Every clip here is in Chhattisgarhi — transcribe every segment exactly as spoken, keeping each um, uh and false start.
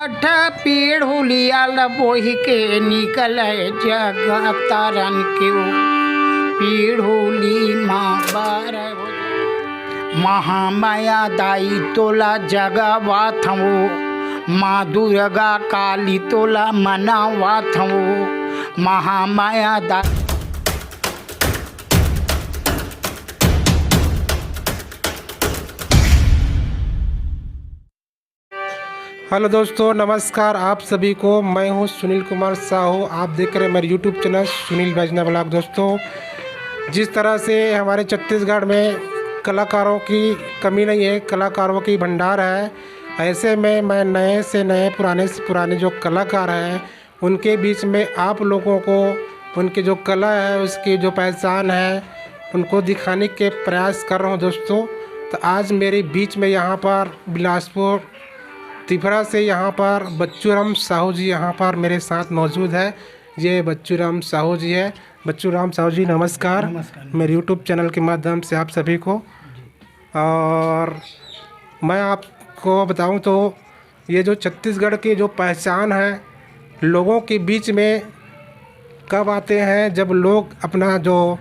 अठ पीढ़ुलिया ल बोहि के निकले जग तरन के ओ पीढ़ुली मा बर हो। महामाया दाई तोला जगावत हवं, माँ दुर्गा काली तोला मनावत हवं। महामाया दाई। हेलो दोस्तों, नमस्कार आप सभी को। मैं हूं सुनील कुमार साहू, आप देख रहे हैं मेरे यूट्यूब चैनल सुनील बैजना ब्लॉग। दोस्तों, जिस तरह से हमारे छत्तीसगढ़ में कलाकारों की कमी नहीं है, कलाकारों की भंडार है, ऐसे में मैं नए से नए, पुराने से पुराने जो कलाकार हैं, उनके बीच में आप लोगों को उनकी जो कला है, उसकी जो पहचान है, उनको दिखाने के प्रयास कर रहा हूँ दोस्तों। तो आज मेरे बीच में यहाँ पर बिलासपुर तिफरा से यहाँ पर बच्चू राम साहू जी यहाँ पर मेरे साथ मौजूद है। ये बच्चू राम साहू जी है। बच्चू राम साहू जी, नमस्कार। नमस्कार। मेरे यूट्यूब चैनल के माध्यम से आप सभी को। और मैं आपको बताऊं तो ये जो छत्तीसगढ़ की जो पहचान है, लोगों के बीच में कब आते हैं, जब लोग अपना जो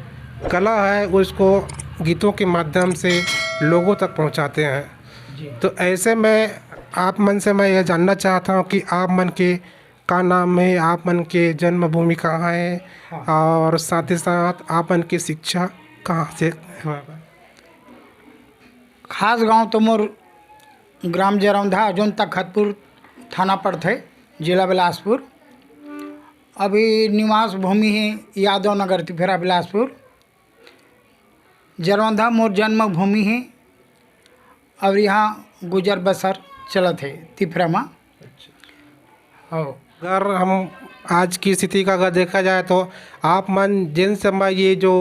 कला है उसको गीतों के माध्यम से लोगों तक पहुंचाते हैं। जी। तो ऐसे में आप मन से मैं ये जानना चाहता हूँ कि आप मन के का नाम है, आप मन के जन्मभूमि कहाँ है, हाँ। और साथ ही साथ आप मन की शिक्षा कहाँ से हुआ है? खास गांव तो मोर ग्राम जरौंधा, जोन तखतपुर थाना पड़थे, जिला बिलासपुर। अभी निवास भूमि है यादव नगर, तिफरा, बिलासपुर। जरौंधा मोर जन्मभूमि है और यहाँ गुजर बसर चलत है तिफरा मा। हो। अगर हम आज की स्थिति का अगर देखा जाए तो आप मन जिन समय ये जो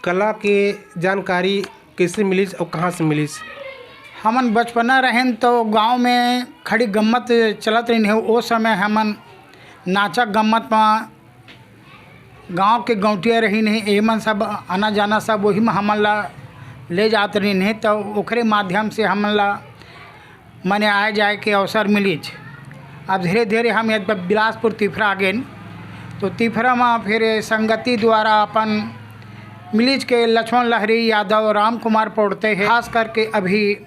कला के जानकारी कैसे मिलिस और कहाँ से मिलिस? हमन बचपना रहेन तो गांव में खड़ी गम्मत चलत रहिन हे। ओ समय हमन नाचक गम्मत मा गांव के गौंटिया रहिन हे, एमन सब आना जाना सब वही में हमन ला ले जात रहिन हे, तो ओकरे माध्यम से हमन ला मने आए जाए के अवसर मिलिच। अब धीरे धीरे हम यद बिलासपुर तिफरा आ गेन, तो तिफरा मा फिर संगति द्वारा अपन मिलिच के लक्ष्मण लहरी यादव, राम कुमार पौड़ते हैं, खास करके अभी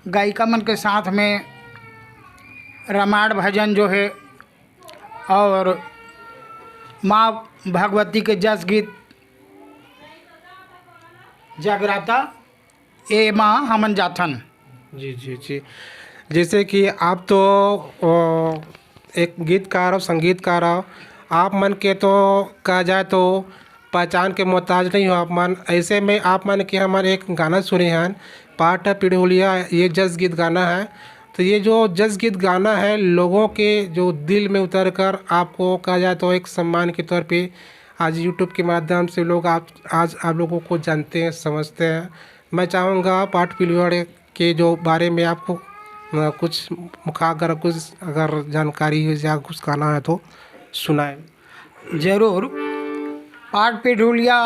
गायिका मन के साथ में रामायण भजन जो है और माँ भगवती के जस गीत जगराता, ए माँ हमन जाथन। जी जी जी। जैसे कि आप तो ओ, एक गीतकार हो, संगीतकार हो, आप मन के तो कहा जाए तो पहचान के मोहताज नहीं हो आप मन। ऐसे में आप मन के हमन एक गाना सुने हन, पाठ पिढ़ुलिया, ये जस गीत गाना है। तो ये जो जस गीत गाना है, लोगों के जो दिल में उतर कर आपको कहा जाए तो एक सम्मान के तौर पे आज यूट्यूब के माध्यम से लोग आप आज आप लोगों को जानते हैं, समझते हैं। मैं चाहूँगा पाठ पिलवाड़े के जो बारे में आपको अ, कुछ मुखा अगर कुछ अगर जानकारी हो या कुछ कहना है तो सुनाए। जरूर। पाठ पिढ़ुलिया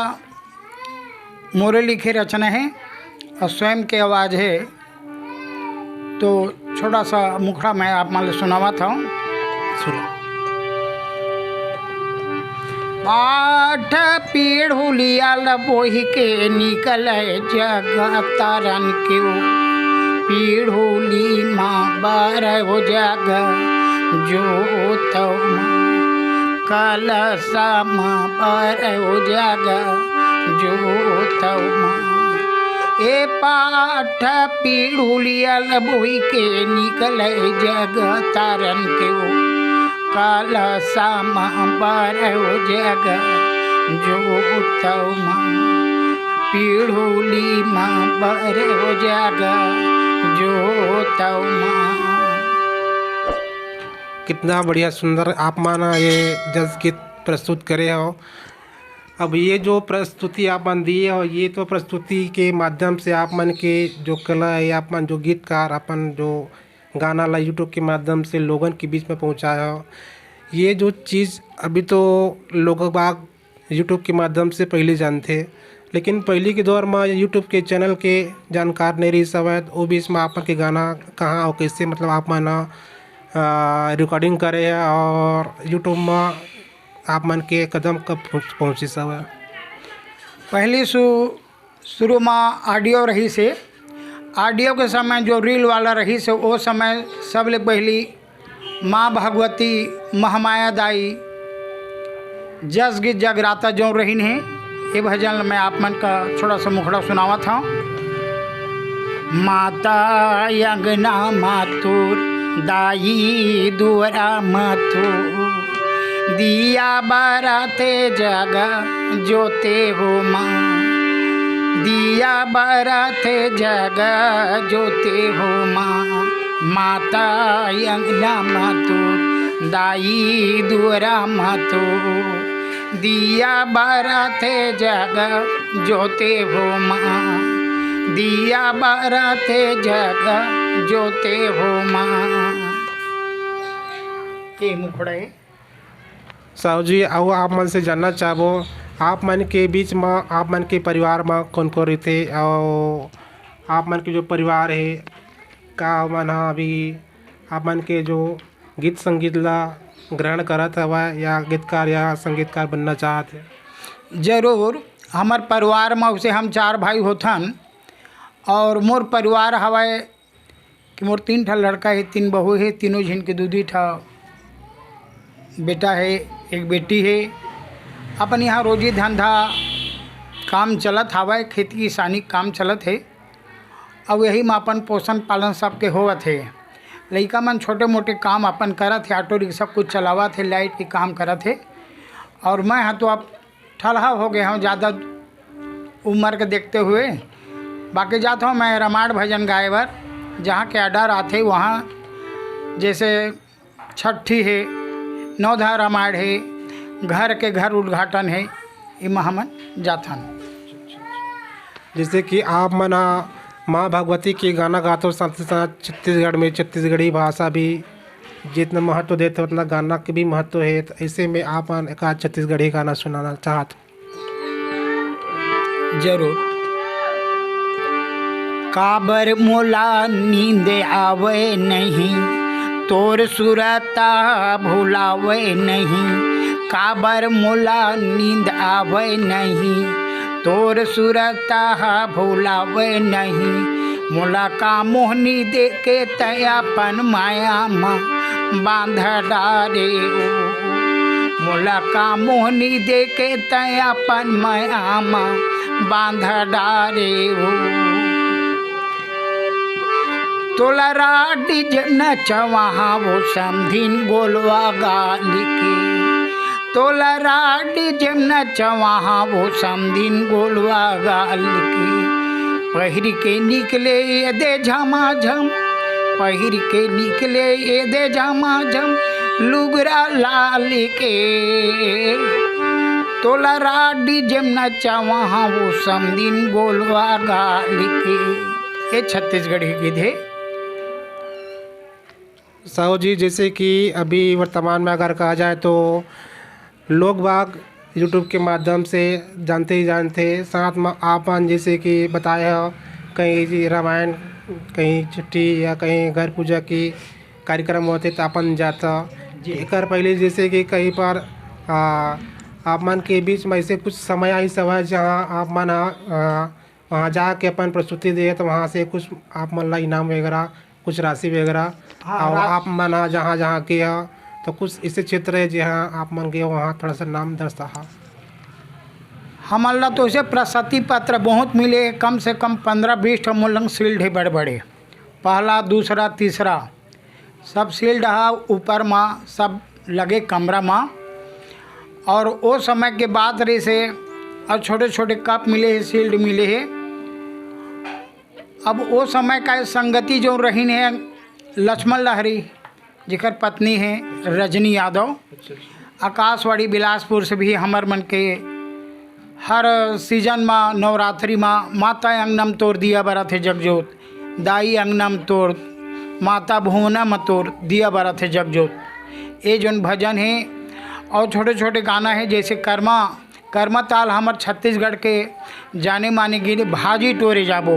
मोरे लिखे रचना है और स्वयं के आवाज़ है, तो छोटा सा मुखड़ा मैं आप मान लो सुनावत हूँ। सुनो। पाठ पीढ़ुलिया ल बोहि के निकले जग तरन के ओ पीढ़ुली मा बर हो जग जोतव मा कलसा मा बर हो जग जोतव मा। ए पाठ पीढ़ुलिया ल बोहि के निकले जग तरन के ओ कलसा मा बर हो जग जोतव मा पीढ़ुली मा बर हो जग जोतव मा। कितना बढ़िया सुंदर आप मन ये जस गीत प्रस्तुत करे हो। अब ये जो प्रस्तुति आप मन दिए हो, ये तो प्रस्तुति के माध्यम से आप मन के जो कला है, आप मन जो गीतकार अपन जो गाना ला यूट्यूब के माध्यम से लोगन के बीच में पहुँचाए हो, ये जो चीज़ अभी तो लोग बाग यूट्यूब के माध्यम से पहले जानते, लेकिन पहले के दौर में यूट्यूब के चैनल के जानकार नहीं रही सब, वो बीच में आप मन के गाना कहाँ और कैसे, मतलब आप मन रिकॉर्डिंग करे हे और YouTube में आप मन के कदम कब पहुँच- पहुँचिस हवय? पहली सु शुरू में ऑडियो रहिस हे। ऑडियो के समय जो रील वाला रहिस हे, वो समय सबले पहली माँ भगवती, महामाया दाई, जस गीत जगराता जो रहिन हे, ये भजन मैं आप मन का थोड़ा सा मुखड़ा सुनावत हूँ। माता अंगना मातुर, दाई दुअरा मातुर, दिया बरत जग जोते हो माँ, दिया बरत जग जोते हो माँ। माता अंगना मातुर, दाई दुअरा मातुर, दिया बरत जग जोते हो माँ, दिया बरत जग जोते हो माँ। ये मुखड़ा हे। साहू जी, अउ आप मन से जानना चाहबो, आप मन के बीच म, आप मन के परिवार म कोन कोन रहिथे, अउ आप मन के जो परिवार हे, का ओमन ह अभी आप मन के जो गीत संगीत ला ग्रहण करत हवय या गीतकार या संगीतकार बनना चाहत हे? जरूर, हमर परिवार म उसे हम चार भाई होथन, और मोर परिवार हवय कि मोर तीन ठा लड़का हे, तीन बहू हे, तीनों झिन के दू दू ठा बेटा हे, एक बेटी हे। अपन यहाँ रोजी धंधा काम चलत हावय, खेती किसानी काम चलत हे, अउ यही म अपन पोषण पालन सबके होवत हे। लइका मन छोटे मोटे काम अपन करत हे, ऑटो रिक्शा कुछ चलावत हे, लाइट के काम करत हे। और मैं ह तो अब ठलहा हो गए हूँ ज़्यादा उम्र के देखते हुए, बाकी जात हूँ मैं रामायण भजन गाए बर, जहाँ के ऑर्डर आथे वहाँ, जैसे छठी हे, नवधा रामायण हे, घर के घर उद्घाटन हे, इमा हमन जाथन। जैसे कि आप मन ह माँ भगवती के गाना गाथो, साथ ही साथ छत्तीसगढ़ में छत्तीसगढ़ी भाषा भी जितना महत्व देते उतना गाना के भी महत्व है। तो ऐसे में आप मन एक आध छत्तीसगढ़ी गाना सुनाना चाहत? जरूर। काबर मोला नींद आवे नहीं, तोर सुरता भुलावे नहीं। काबर मोला नींद आवे नहीं, तोर सुरता भुलावे नहीं। मोला का मोहनी देके तै अपन माया म बांध डारे ओ। मोला का मोहनी देके तै अपन माया म बांध डारे ओ। तोला राडी जेम नचवाहा वो समधिन गोलवा गाल के। तोला राडी जेम नचवाहा वो समधिन गोलवा गाल के। पहिर के निकले ये दे झमाझम, पहिर के निकले ये दे झमाझम लुगरा लाल के। तोला राडी जेम नचवाहा वो समधिन गोलवा गाल के। ये छत्तीसगढ़ी गीत हे। साहू जी, जैसे कि अभी वर्तमान में अगर कहा जाए तो लोग बाग YouTube के माध्यम से जानते ही जानते, साथ में आप मन जैसे कि बताए हो, कहीं जी रामायण, कहीं छुट्टी या कहीं घर पूजा की कार्यक्रम होते तो अपन जाता। जी। एकर पहले जैसे कि कहीं पर, आ, आप मन के बीच में ऐसे कुछ समय आई सवा जहाँ आप मन, आ, वहाँ जाके अपन प्रस्तुति दे तो वहाँ से कुछ आप मन ला इनाम वगैरह, कुछ राशि वगैरह, हाँ, और रा- आप मन जहाँ जहाँ गए हो तो कुछ ऐसे क्षेत्र है जहाँ आप मन गए हो, वहाँ थोड़ा सा नाम दर्शाहा। हमन ला तो ऐसे प्रशस्ति पत्र बहुत मिले, कम से कम पन्द्रह बीस ठो मोर लंग शील्ड हे बड़े बड़े, पहला, दूसरा, तीसरा, सब शील्ड हा ऊपर मा, सब लगे कमरा मा। और ओ समय के बात रहिस हे, और छोटे छोटे कप मिले हे, शील्ड मिले हे। अब ओ समय का संगति जो रहिन हे लक्ष्मण लहरी, जेकर पत्नी हे रजनी यादव, अच्छा, अच्छा। आकाशवाणी बिलासपुर से भी हमर मन के हर सीजन मा, नवरात्रि मा, माता अंगनम तोर दिया बरत हे जगजोत, दाई अंगनम तोर, माता भुवनम तोर दिया बरत हे जगजोत, ये जोन भजन हे और छोटे छोटे गाना हे, जैसे कर्मा, कर्मा ताल हमर छत्तीसगढ़ के जाने माने गीत, भाजी टोरे जाबो,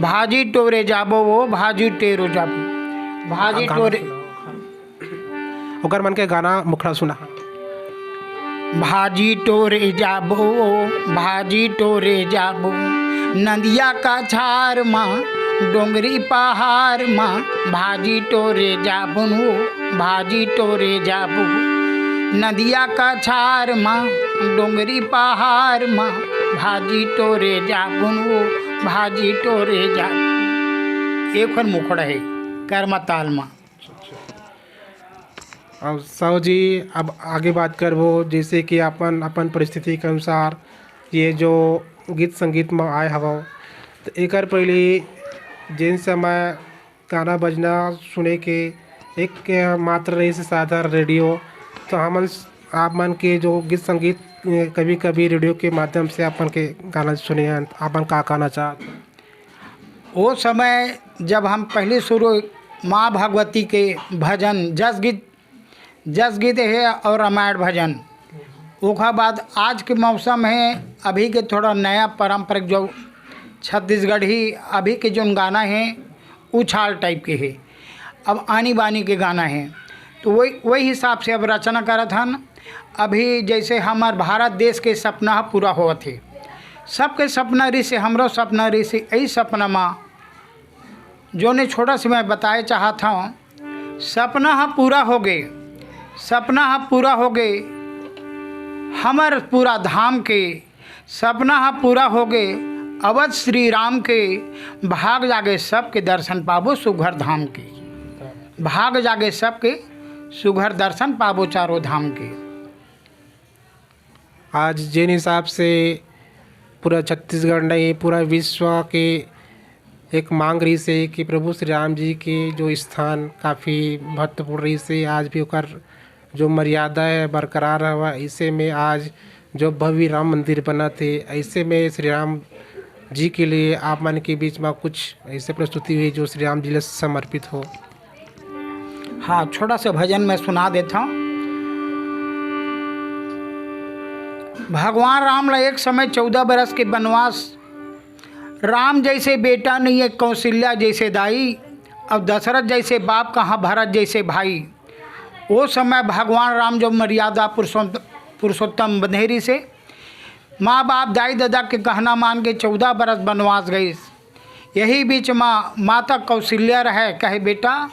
भाजी टोरे जाबो, वो भाजी टेरो जाबो, भाजी आ, गाना टोरे सुनाओ, हाँ। ओकर मन के गाना मुखड़ा सुना। भाजी टोरे जाबो, भाजी टोरे जाबो, नदिया कछार मा, डोंगरी पहाड़ मा, भाजी टोरे जाबो नो, भाजी टोरे जाबो, नदिया कछार मा, डोंगरी पहाड़ मा, भाजी टोरे जाबो नो, भाजी टोरे जाबो। एक हर मुखड़ा है, कर्मा ताल मा। अब साहू जी, अब आगे बात करबो, जैसे कि अपन, अपन परिस्थिति के अनुसार ये जो गीत संगीत में आए हवो, तो एकर पहले जिन समय गाना बजना सुने के एक मात्र रहिस साधन रेडियो, तो हमन, आप मन के जो गीत संगीत, ए, कभी-कभी रेडियो के माध्यम से अपन के गाना सुने हन, आपन का कहना चाहत? वो समय जब हम पहली शुरू माँ भगवती के भजन, जस गीत, जस गीत हे और रामायण भजन, ओखर बाद आज के मौसम हे, अभी के थोड़ा नया पारंपरिक जो छत्तीसगढ़ी अभी के जोन गाना हे, उछाल टाइप के हे, अब आनी बानी के गाना हे, तो वही, वही हिसाब से अब रचना करत हन। अभी जैसे हमार भारत देश के सपना ह पूरा होवत हे, सबके सपना रिसे, हमरो सपना रिसे, यही सपना मा जोने छोटा से मैं बताए चाहत हूँ, सपना ह पूरा होगे, सपना ह पूरा होगे, हमर पूरा धाम के सपना ह पूरा होगे, अवध श्री राम के भाग जागे सबके दर्शन पाबो सुघर धाम के, भाग जागे सबके सुघर दर्शन पाबो चारों धाम के। आज जिन हिसाब से पूरा छत्तीसगढ़ नहीं, पूरा विश्व के एक मांग रहिस हे कि प्रभु श्री राम जी के जो स्थान काफ़ी महत्वपूर्ण रहिस हे, आज भी ओकर जो मर्यादा हे बरकरार हवय। ऐसे में आज जो भव्य राम मंदिर बनत हे, ऐसे में श्री राम जी के लिए आप मन के बीच में कुछ ऐसे प्रस्तुति हुई जो श्री राम जी ला समर्पित हो। हाँ, छोटा सा भजन मैं सुना देता हूँ। भगवान राम ला एक समय चौदह बरस के बनवास, राम जैसे बेटा नहीं है, कौशल्या जैसे दाई, अब दशरथ जैसे बाप कहाँ, भरत जैसे भाई। वो समय भगवान राम जो मर्यादा पुरुषोत्त-, पुरुषोत्तम बंधेरी से माँ बाप दाई ददा के कहना मान के चौदह बरस बनवास गईस। यही बीच मा माता कौशल्या रहे, कहे, "बेटा,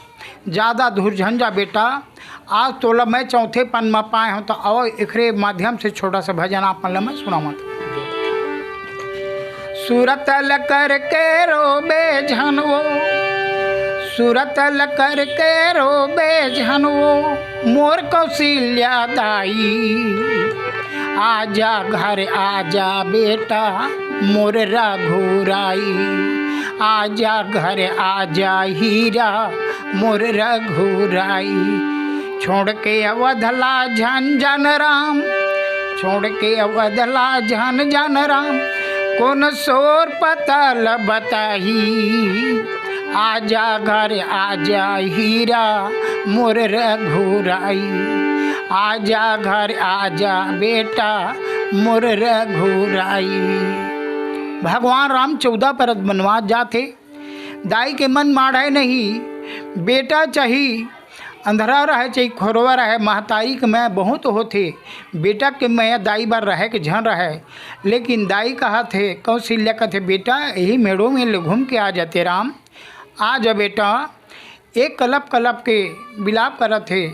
ज्यादा धुरझंझा बेटा, आज तोला मैं चौथे पन मा पाए हूँ, तो आओ एकरे माध्यम से छोटा सा भजन आप मन ला मैं सुनावत।" सुरतल करके रोबे झन वो, सुरतल करके रोबे झन वो, मोर कौशल्या दाई। आजा घर आजा बेटा मोर रघुराई, आजा घर आजा हीरा मोर रघुराई। छोड़ के अवधला झन जन राम, छोड़ के अवधला झन जन राम, कोन सोर पतल बताही। आजा घर आजा हीरा मोर रघुराई, आजा घर आजा बेटा मोर रघुराई। भगवान राम चौदह बरस बनवास जाथे, दाई के मन माढ़े नहीं, बेटा चाही, अंधरा रहे चाहे खोरवा रहे, महतारी के मया बहुत होथे, बेटा के मया दाई बर रहे के झन रहे। लेकिन दाई कहत हे, कौशल्या कहत हे, "बेटा, यही मेड़ो में ले घूम के आ जाते राम, आ जा बेटा।" एक कलप कलप के बिलाप करत हे,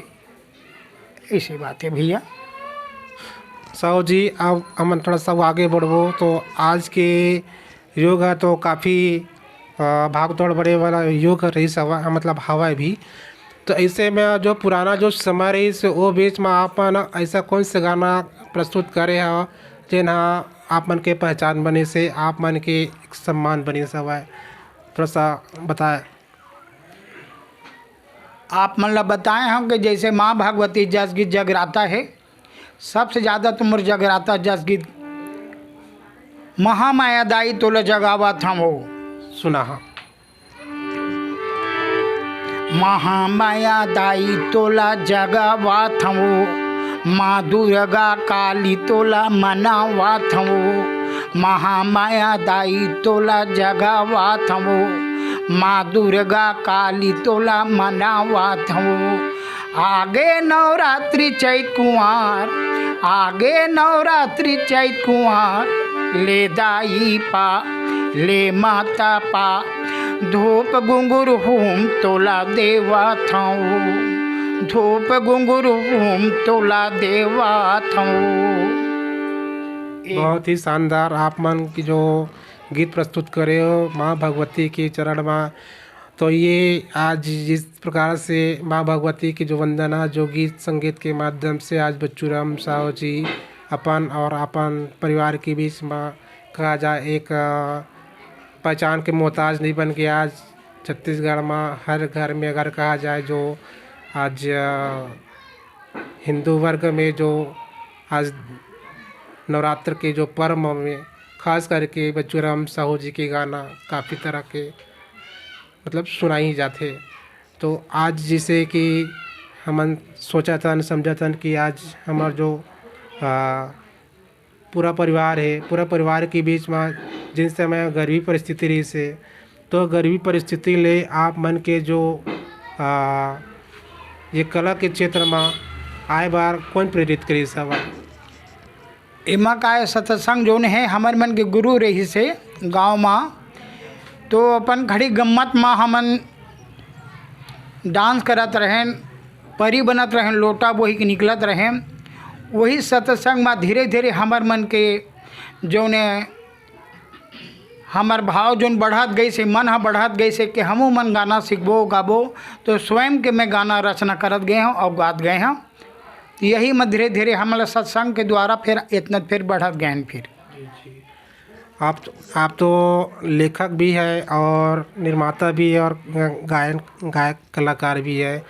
ऐसे बात है भैया। साहू जी, अब हमन थोड़ा सा आगे बढ़बो, तो आज के युग ह तो काफ़ी, अ, भागदौड़ बढ़े वाला युग रहिस हवा, मतलब हवा भी। तो ऐसे में जो पुराना जो समय रहिस, वो बीच में आपन ऐसा कौन से गाना प्रस्तुत करे ह, जेन ह आप मन के पहचान बनिस हे, आप मन के एक सम्मान बनिस हवय, थोड़ा सा बताए। आप मन ला बताए हव कि जैसे माँ भगवती जस गीत जगराता है, सबसे ज्यादा तो मोर जगराता जस गीत महामाया दाई तोला जगावत हवं। सुना हा। महामाया दाई तोला जगावत हवं, माँ दुर्गा काली तोला मनावत हवं, महामाया दाई तोला जगावत हवं, माँ दुर्गा काली तोला मनावत हवं। आगे नवरात्रि चैत कुंवार, आगे नवरात्रि चैत कुंवार, ले दाई पा, ले माता पा, धूप गुंगुर हूम तोला देवत हूँ, धूप गुंगुर हूम तोला देवत हूँ। बहुत ही शानदार आप मन की जो गीत प्रस्तुत करे हो माँ भगवती के चरण में। तो ये आज जिस प्रकार से माँ भगवती की जो वंदना, जो गीत संगीत के माध्यम से आज बच्चू राम साहू जी अपन और अपन परिवार के बीच में, कहा जाए, एक, अ, पहचान के मोहताज नहीं बन के आज छत्तीसगढ़ में हर घर में, अगर कहा जाए, जो आज, अ, हिंदू वर्ग में जो आज नवरात्र के जो पर्व में खास करके बच्चू राम साहू जी के गाना काफ़ी तरह के, मतलब, सुनाई जाथे। तो आज जैसे कि हमन सोचा थन, समझा थन कि आज हमार जो, आ, पूरा परिवार है, पूरा परिवार के बीच में जिन समय गरीबी परिस्थिति रहिस हे, तो गरीबी परिस्थिति ले आप मन के जो, आ, ये कला के क्षेत्र में आए बार कौन प्रेरित करिस हवय? एमा काय, सत्संग जोन हे, हमर मन के गुरु रहिस हे गाँव मा, तो अपन खड़ी गम्मत मा हमन डांस करत रहेन, परी बनत रहेन, लोटा बोही के निकलत रहेन। वही सत्संग मा धीरे धीरे हमर मन के जोन हे, हमर भाव जोन बढ़त गइस हे, मन ह बढ़त गइस हे कि हमू मन गाना सीखबो, गाबो। तो स्वयं के मैं गाना रचना करत गए हूँ और गात गए हूँ। यही में धीरे धीरे हमला सत्संग के द्वारा फिर इतना फिर बढ़त गए फिर। जी, जी। आप तो, आप तो लेखक भी है और निर्माता भी है और ग-, गायन, गायक कलाकार भी है।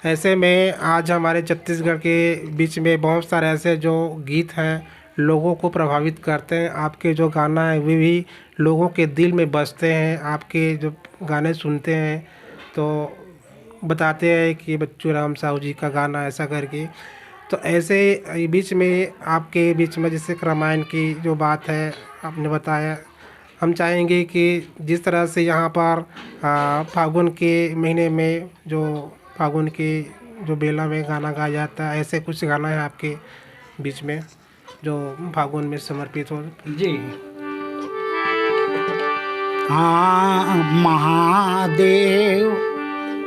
ऐसे में आज हमारे छत्तीसगढ़ के बीच में बहुत सारे ऐसे जो गीत हैं, लोगों को प्रभावित करते हैं। आपके जो गाना है, वे भी लोगों के दिल में बसते हैं। आपके जो गाने सुनते हैं, तो बताते हैं कि बच्चू राम साहू जी का गाना ऐसा करके। तो ऐसे ही बीच में, आपके बीच में, जैसे कि रामायण की जो बात है, आपने बताया, हम चाहेंगे कि जिस तरह से यहाँ पर, आ, फागुन के महीने में जो फागुन के जो बेला में गाना गाया जाता है, ऐसे कुछ गाना है आपके बीच में जो फागुन में समर्पित हो? जी। हाँ, महादेव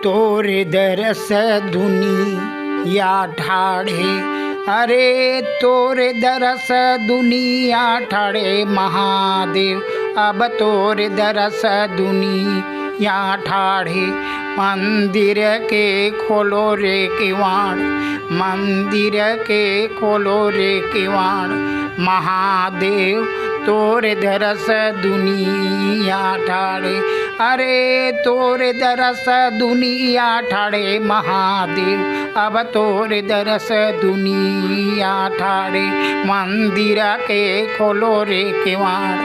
तोर दरस दुनिया ठाढ़े, अरे तोर दरस दुनिया ठाढ़े महादेव, अब तोर दरस दुनिया ठाढ़े। मंदिर के खोलो रे किवाड़, मंदिर के खोलो रे किवाड़, महादेव तोर दरस दुनिया ठाढ़े। अरे तोर दरस दुनिया ठाढ़े महादेव, अब तोर दरस दुनिया ठाढ़े। मंदिर के खोलो रे किवाड़,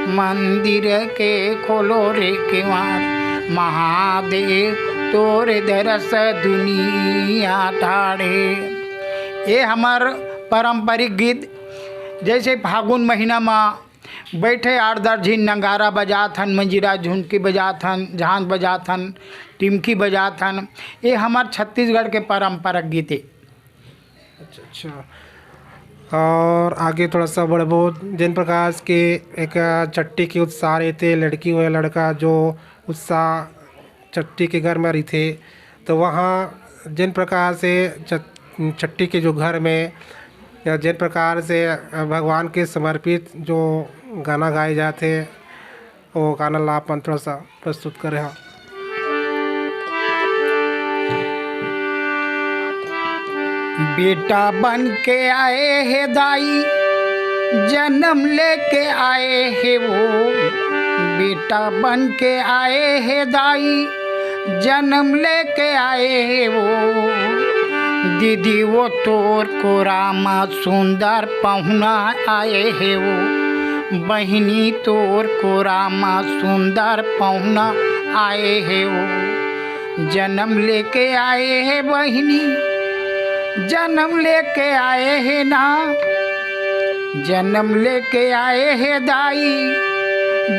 मंदिर के खोलो रे किवाड़, महादेव तोर दरस दुनिया ठाढ़े। ये हमर पारंपरिक गीत, जैसे फागुन महीना मा बैठे आठ दस झिन नगारा बजात हन, मंजीरा झुनकी बजात हन, झांझ बजात हन, टिमकी बजात हन, ये हमर छत्तीसगढ़ के पारंपरिक गीत हे। अच्छा, अच्छा। और आगे थोड़ा सा बढ़बो, जिन प्रकार के एक छट्ठी के उत्साह रहते, लड़की हो या लड़का जो उत्साह छट्ठी के घर में रहिथे, तो वहाँ जिन प्रकार से छ-, छट्ठी के जो घर में या जिन प्रकार से भगवान के समर्पित जो गाना गाए जाते, वो गाना ला अपन थोड़ा सा प्रस्तुत करे हा। बेटा बन के आए हे दाई, जन्म लेके आए हे वो। बेटा बन के आए हे दाई, जन्म लेके आए हे वो। दीदी वो तोर कोरा मा सुंदर पहुना आए हे वो। बहिनी तोर कोरा मा सुंदर पहुना आए हे वो। जन्म लेके आए हे बहिनी, जन्म लेके आए हे ना, जन्म लेके आए हे दाई,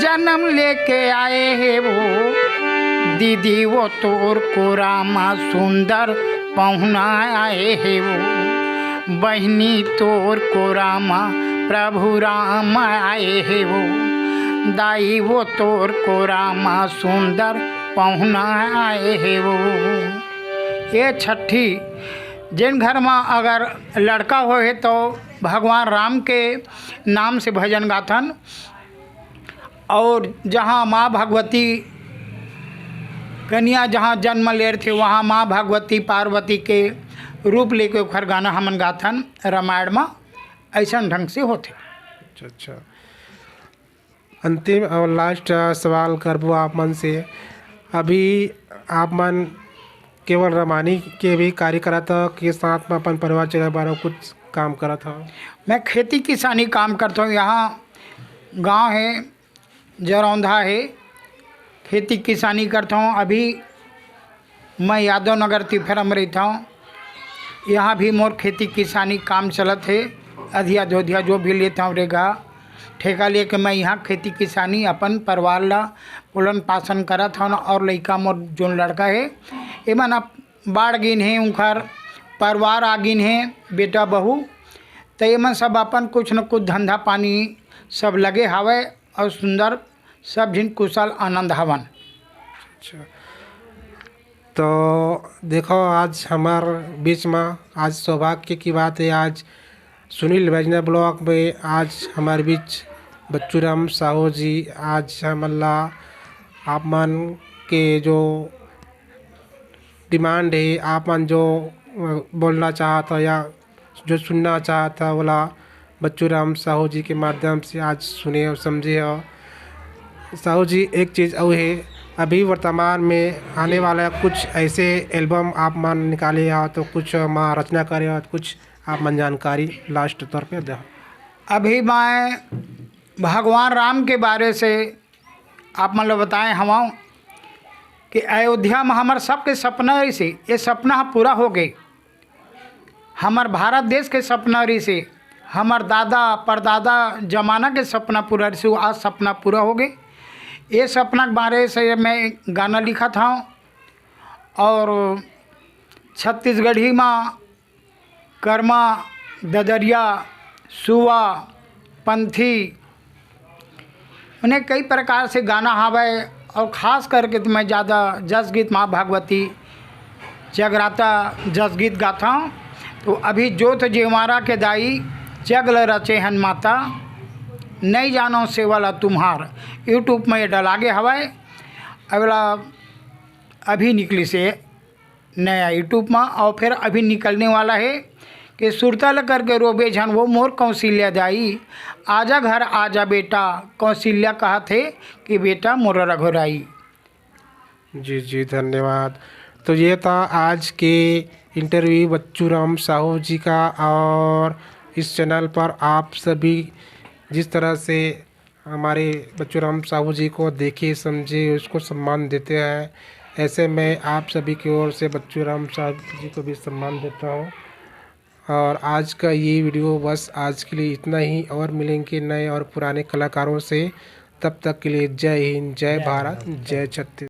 जन्म लेके आए हे वो। दीदी वो तोर कोरा मा सुंदर पहुना आए हे वो, बहिनी तोर कोरा मा प्रभु राम आए हे वो, दाई वो तोर कोरा मा सुंदर पहुना आए हे वो। ये छठी, जेन घर मा अगर लड़का होए तो भगवान राम के नाम से भजन गाथन, और जहाँ माँ भगवती कन्या जहाँ जन्म ले रथे, वहाँ माँ भगवती पार्वती के रूप लेके ओखर गाना हमन गाथन रामायण मा। ऐसन ढंग से होथे। अच्छा, अच्छा। अंतिम और लास्ट सवाल करबो आप मन से, अभी आप मन केवल रमानी के भी कार्य करत हो कि साथ में अपन परिवार चलाए बर कुछ काम करत हो? मैं खेती किसानी काम करता हूँ। यहाँ गांव है, जरौंधा है, खेती किसानी करता हूँ। अभी मैं यादव नगर तिफेरा में रहता हूँ। यहाँ भी मोर खेती किसानी काम चलत है। अधिया धोधिया जो भी लेता हूँ रेगा, ठेका लेके मैं यहाँ खेती किसानी अपन परिवार ला पोलन पासन करत हन। और लइका मोर जोन लड़का है, एमन अब बाढ़ गिन है, उनकर परिवार आ गिन है, बेटा बहू, तो एमन सब अपन कुछ न कुछ धंधा पानी सब लगे हावय और सुंदर सब झिन कुशल आनंद हवन। अच्छा, तो देखो, आज हमार बीच में आज सौभाग्य की बात है, आज सुनील बैजनाथ ब्लॉग में आज हमारे बीच बच्चू राम साहू जी आज हमन ला आप मन के जो डिमांड है, आप मन जो, अ, बोलना चाहत हो या जो सुनना चाहत हो, ओला बच्चू राम साहू जी के माध्यम से आज सुने और समझे हो। साहू जी, एक चीज़ और है, अभी वर्तमान में आने वाला कुछ ऐसे एल्बम आप मन निकाले हो, तो कुछ मा रचना करे हो, तो कुछ आप मन जानकारी लास्ट तौर पे दो। अभी मैं भगवान राम के बारे से आप मन ल बताए हवं कि अयोध्या में हमर सबके सपना रहिसे, ये सपना ह पूरा हो गए। हमर भारत देश के सपना रहिसे, हमर दादा परदादा जमाना के सपना पूरा रहिसे, आज सपना पूरा हो गए। ये सपना के बारे से मैं गाना लिखत हवं। और छत्तीसगढ़ी मा कर्मा, ददरिया, सुआ, पंथी, उन्हें कई प्रकार से गाना हावय। और खास करके तो मैं ज़्यादा जसगीत माँ भगवती जगराता जसगीत गाता हूँ। तो अभी जोत जेवारा के दाई जग ल रचे हन माता, नहीं जानो सेवा ला तुम्हार, यूट्यूब में ये डलागे हवय। अगला अभी निकली से नया यूट्यूब मा, और फिर अभी निकलने वाला है कि सुरता ल करके रोबे झन वो मोर कौशल्या दाई, आजा घर आजा बेटा, कौशल्या कहत हे कि बेटा मोर रघुराई। जी, जी, धन्यवाद। तो ये था आज के इंटरव्यू बच्चू राम साहू जी का, और इस चैनल पर आप सभी जिस तरह से हमारे बच्चू राम साहू जी को देखे, समझे, उसको सम्मान देते हैं, ऐसे मैं आप सभी की ओर से बच्चू राम साहू जी को भी सम्मान देता हूँ। और आज का ये वीडियो बस आज के लिए इतना ही, और मिलेंगे नए और पुराने कलाकारों से। तब तक के लिए जय हिंद, जय भारत, जय छत्तीसगढ़।